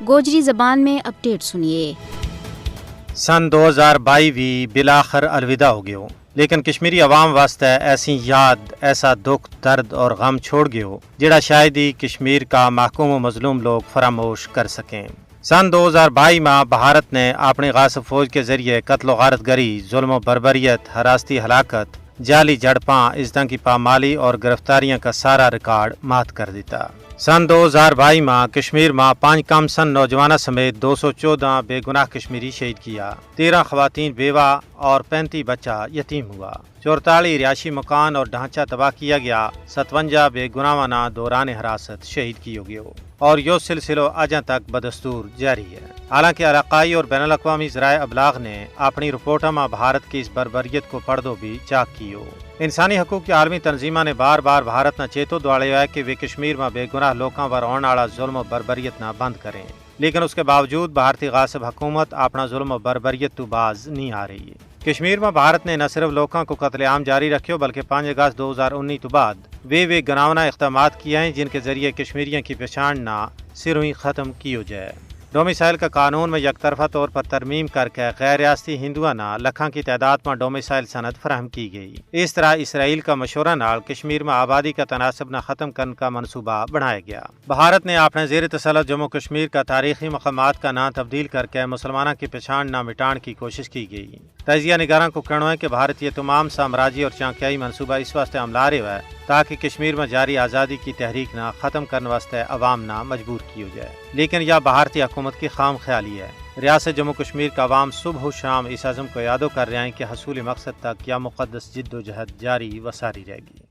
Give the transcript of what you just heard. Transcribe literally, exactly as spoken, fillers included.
گوجری زبان میں اپڈیٹ سنیے۔ سن دو ہزار بائی وی بالآخر الوداع ہو گیو، لیکن کشمیری عوام واسطے ایسی یاد، ایسا دکھ، درد اور غم چھوڑ گیو، جڑا شاید ہی کشمیر کا محکوم و مظلوم لوگ فراموش کر سکیں۔ سن دو ہزار بائی ماہ بھارت نے اپنی غاصب فوج کے ذریعے قتل و غارت گری، ظلم و بربریت، حراستی ہلاکت، جعلی جھڑپاں، عزتاں کی پامالی اور گرفتاریاں کا سارا ریکارڈ مات کر دیتا۔ سن دو ہزار بائی ماہ کشمیر ماہ پانچ کم سن نوجواناں سمیت دو سو چودہ بے گناہ کشمیری شہید کیا، تیرہ خواتین بیوہ اور پینتی بچہ یتیم ہوا، چورتالی رہائشی مکان اور ڈھانچہ تباہ کیا گیا، ستونجا بے گناہاں نا دوران حراست شہید کیو گیو، اور یوہ سلسلو اجاں تک بدستور جاری ہے۔ حالانکہ علاقائی اور بین الاقوامی ذرائع ابلاغ نے اپنی رپورٹاں ما بھارت کی اس بربریت کو پڑھدو بھی چاک کیو۔ انسانی حقوق کی عالمی تنظیماں نے بار بار بھارت نا چیتو دواڑیو ہے کہ ویہ کشمیر ما بے گناہ لوکاں پر ہون آڑا ظلم و بربریت نا بند کریں، لیکن اس کے باوجود بھارتی غاصب حکومت اپنا ظلم و بربریت تو باز نہیں آ رہی۔ کشمیر ما بھارت نے نہ صرف لوکاں کو قتل عام جاری رکھیو بلکہ پانچ اگست دو ہزار انی تو بعد ویہ ویہ گناونا اقدامات کیا ہیں جن کے ذریعے کشمیریاں کی پچھان نا سرویں ختم کیو جائے۔ ڈومیسائل کا قانون میں یک طرفہ طور پر ترمیم کر کے غیر ریاستی ہندوؤں نا لکھاں کی تعداد ما ڈومیسائل سند فراہم کی گئی۔ اس طرح اسرائیل کا مشورہ نال کشمیر ما آبادی کا تناسب نا ختم کرن کا منصوبہ بنایا گیا۔ بھارت نے اپنے زیر تسلط جموں کشمیر کا تاریخی مقامات کا نام تبدیل کر کے مسلماناں کی پچھان نا مٹان کی کوشش کی گئی۔ تجزیہ نگاراں کو کہنو ہے کہ بھارت یہ تمام سامراجی اور چانکیائی منصوبہ اس واسطے عملہ رہیو ہے تاکہ کشمیر ما جاری آزادی کی تحریک نا ختم کرن واسطے عوام نا مجبور کیو جائے، لیکن یا بھارتی حکومت کی خام خیالی ہے۔ ریاست جموں کشمیر کا عوام صبح و شام اس عزم کو یادو کر رہیا ہیں کہ حصول مقصد تک یا مقدس جدوجہد جاری و ساری رہ گی۔